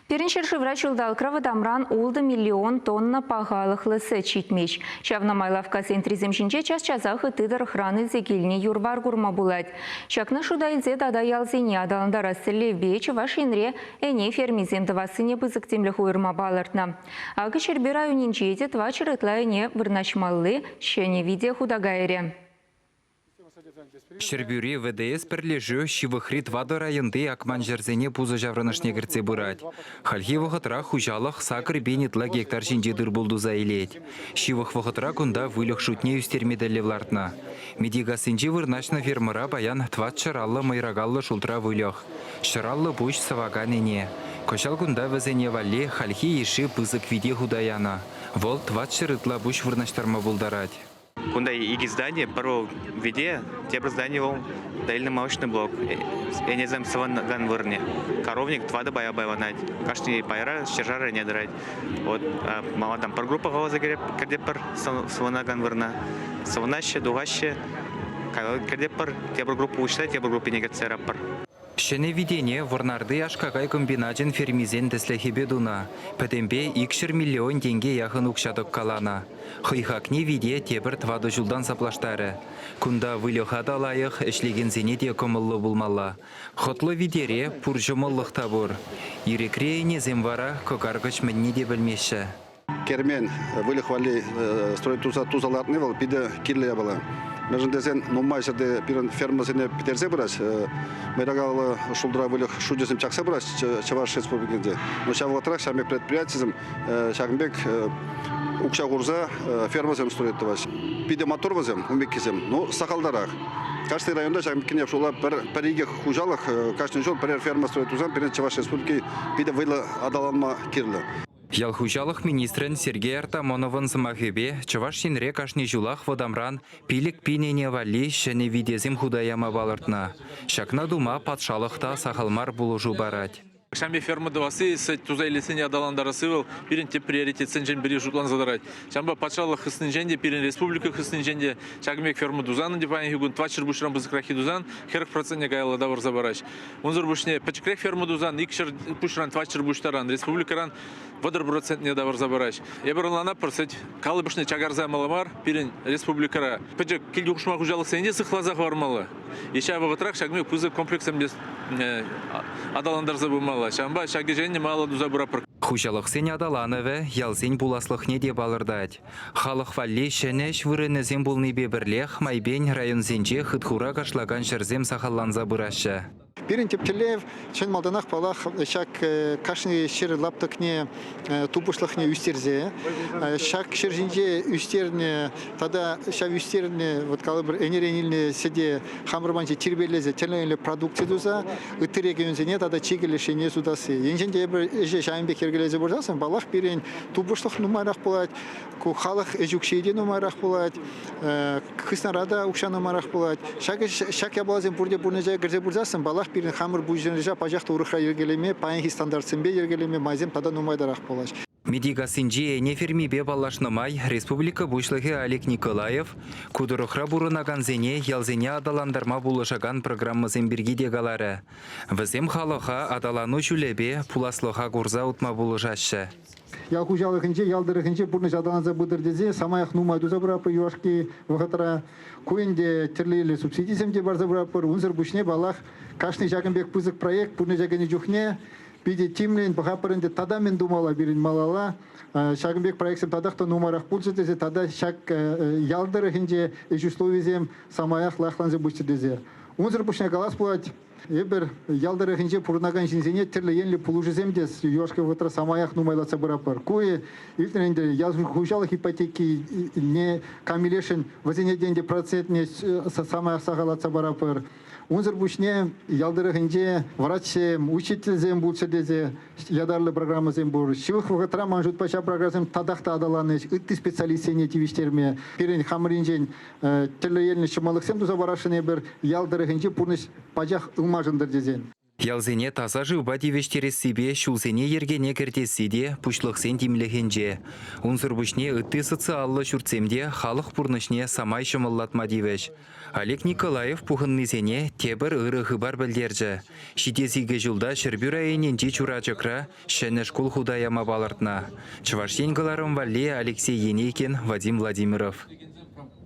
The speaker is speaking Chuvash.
Пирӗн ҫӗршывра ҫулталӑкра вӑтамран 6 миллион тонна пахалӑхлӑ сӗт ҫитмест. Ҫавна май лавкка сентрисем ҫинче час-часах ытти тӑрӑхран илсе килнӗ юр-вар курма пулать. Ҫакна шута илсе тата ялсене аталантарас тӗллевпе Чӑваш Енре ӗне фермисем тӑвассине пысӑк тимлӗх уйӑрма палӑртнӑ. Акӑ Ҫӗрпӳ районӗнче те тӑватҫӗр ытла ӗне вырнаҫмалли ҫӗнӗ вите хута кайрӗ. Ҫӗрпӳри ВДС пӗрлешӳ ҫывӑхри тӑватӑ районти акман ҫӗрсене пусӑ ҫаврӑнӑшне кӗртсе пырать. Хальхи вӑхӑтра хуҫалӑх 8000 ытла гектар ҫинче тыр-пул туса илет. Ҫывӑх вӑхӑтра кунта выльӑх шутне ӳстерме тӗллев лартнӑ. Метикассинче вырнаҫнӑ фермӑра паян 450 мӑйракаллӑ шултра выльӑх, 150 пуҫ сӑвакан ӗне. Кӑҫал кунта вӗсене валли хальхи йышши пысӑк вите хута янӑ. Вӑл 400 ытла пуҫ вырнаҫтарма пултарать. Кунта икӗ здани, пӗр вӑл вите, тепӗр здани вӑл доильно-молочный блок. Ӗнесем сӑвӑнакан вырӑнӗ. Коровник тӑватӑ пая пайланать. Кашни пайра ҫӗршар ӗне тӑрать. Вот малтан пӗр группа хӑваласа кӗртетпӗр сӑвӑнакан вырӑна. Сӑвӑнаҫҫӗ, тухаҫҫӗ, кӗртетпӗр, тепӗр группа уҫса тепӗр группине кӗртсе яратпӑр. Ҫӗнӗ витене Вӑрнарти аш-какай комбиначӗн фермисен тӗслӗхӗпе тунӑ. Пӗтӗмпе 200 миллион тенке яхӑн укҫа тӑккаланӑ. Хӑй хакне вите тепӗр тӑватӑ ҫултан саплаштарӗ. Кунта выльӑха та лайӑх, ӗҫлекенсене те кӑмӑллӑ пулмалла. Хӑтлӑ витере пур ҫӑмӑллӑх та пур. Ирӗкре ӗнесем вара кӑкаркӑч мӗнне те пӗлмеҫҫӗ. Кермен выльӑх валли строй туса туса лартни вӑл питӗ кирлӗ япала. Мӗншӗн тесен нумай ҫӗрте пирӗн фермӑсене пӗтерсе пырать. Мӑйракаллӑ шултра выльӑх шучӗсем чакса пырать Чӑваш Республикинче. Но ҫав вӑхӑтрах ҫав пек предприятисем ҫакӑн пек укҫа хурса фермӑсем строить тӑваҫҫӗ. Питӗ маттур вӗсем, ун пеккисем, но сахалтарах. Кашни районта ҫакӑн пеккине шула пӗр-икӗ хуҫалӑх кашни ҫул пӗрер ферма строить тусан пирӗн Чӑваш Республики питӗ вӑйлӑ аталанма кирлӗ. Ял хуҫалӑх министрӗн Сергей Артамоновӑн сӑмахӗпе, Чӑваш Енре кашни ҫулах вӑтамран 5000 ӗне валли ҫӗнӗ витесем хута яма палӑртнӑ. Ҫакна тума патшалӑх та сахал мар пулӑшу парать. Ҫамье ферма тӑвасси, сӗт туса илессине аталантарасси вӑл пирӗн тӗп приоритетсенчен пӗри шутланса тӑрать. Ҫавӑнпа патшалӑх хыснинчен те, пирӗн республика хыснинчен те ҫакӑн пек ферма тусан ӗнтӗ паянхи кун 400 пуҫран пысӑкраххи тусан 40 процентне каялла тавӑрса параҫ. Унсӑр пуҫне пӗчӗкрех ферма тусан 200 пуҫран 400 пуҫ таран республикӑран 30 процентне тавӑрса параҫ. Эпир ӑнланатпӑр, сӗт калӑпӑшне чакарса мала мар, пирӗн республикӑра пӗчӗк килти хушма хуҫалӑхсене те сыхласа хӑвармалла. И ҫав вӑхӑтрах ҫакӑн пек пысӑк комплекссем те аталантарса пымалла. Ҫавӑнпа ҫак ӗҫе малалла туса пыратпӑр. Хуҫалӑхсен аталанӑвӗ ялсен пуласлӑхне те палӑртать. Халӑх валли ҫӗнӗ ӗҫ вырӑнӗсем пулнипе пӗрлех майпен районсенче хытхура кашлакан ҫӗрсем сахалланса пыраҫҫӗ. Пирӗн тӗп тӗллев чӑн малтанах, паллах, ҫак кашни ҫӗр лаптӑкне тупӑшлӑхне ӳстерсе, ҫак ҫӗр ҫинче ӳстернӗ тата ҫав ӳстернӗ, вот калӑпӑр, ӗнерен илнӗ сӗте хамӑр патӗнче тирпейлесе тӗрлӗ продукци туса ытти регионсене тата чикӗ леш енне сутасси. Енчен те эпир ӗҫе ҫавӑн пек йӗркелесе пырсассӑн, паллах, пирӗн тупӑшлӑх нумайрах пулать, ку халӑх ӗҫ укҫи те нумайрах пулать, хыснара та укҫа нумайрах пулать. Ҫак ҫак япаласем пурте пурнӑҫа кӗрсе пырсассӑн, паллах, пирӗн хамӑр пуҫӑнӑҫа пачах та урӑхра йӗркелеме, паянхи стандартсемпе йӗркелеме майсем тата нумайтарах пулаҫ. Метикассинчи ӗне фермипе паллашнӑ май республика Пуҫлӑхӗ Олег Николаев ку тӑрӑхра пурӑнакансене ялсене аталантарма пулӑшакан программӑсем пирки те каларӗ. Вӗсем халӑха аталану ҫулӗпе пуласлӑха курса утма пулӑшаҫҫӗ. Ял хуҫалӑхӗнче, ял тӑрӑхӗнче пурнӑҫ аталанса пытӑр тесе самаях нумай туса пыратпӑр юлашки вӑхӑтра. Ку ӗнтӗ тӗрлӗ субсидисем те парса пыратпӑр. Унсӑр пуҫне, паллах, кашни ҫакӑн пек пысӑк проект пурнӑҫа кӗнӗ чухне питӗ тимлӗн пӑхатпӑр ӗнтӗ тата мӗн тумалла пирӗн малалла. Ҫакӑн пек проектсем татах та нумайрах пулчӗ тесе тата ҫак ял тӑрӑхӗнче ӗҫ условийӗсем самаях лайӑхланса пыччӑр тесе. Унсӑр пуҫне калас пулать, эпир ял тӑрӑхӗнче пурӑнакан ҫынсене тӗрлӗ енлӗ пулӑшусем те юлашки вӑхӑтра самаях нумайлатса пыратпӑр. Ку иртнӗ ӗнтӗ ял хуҫалӑх ипотекине кам илесшӗн, вӗсене те ӗнтӗ процентне самаях сахаллатса паратпӑр. Унсӑр пуҫне ял тӑрӑхӗнче врачсем, учительсем пулччӑр тесе ятарлӑ программӑсем пур. Ҫывӑх вӑхӑтра ман шутпа ҫав программӑсем татах та аталанӗҫ, ытти специалистсене тивӗҫтерме. Пирӗн хамӑр енчен тӗрлӗ енлӗ ҫӑмӑллӑхсем туса парасшӑн эпир ял тӑрӑхӗнче пурнӑҫ пачах ылмашӑнтӑр тесен. Ялсене таса шывпа тивӗҫтерессипе ҫулсене йӗркене кӗртесси те пуҫлӑхсен тимлӗхӗнче. Унсӑр пуҫне ытти социаллӑ ҫуртсем те халӑх пурнӑҫне самай ҫӑмӑллатма тивӗҫ. Олег Николаев пухӑннисене тепӗр ырӑ хыпар пӗлтерчӗ. Ҫитес икӗ ҫулта Ҫӗрпӳ районӗнчи Чурачӑкра ҫӗнӗ шкул хута яма палӑртнӑ. Чӑваш Ен кӑларӑм валли Алексей Енейкин, Вадим Владимиров.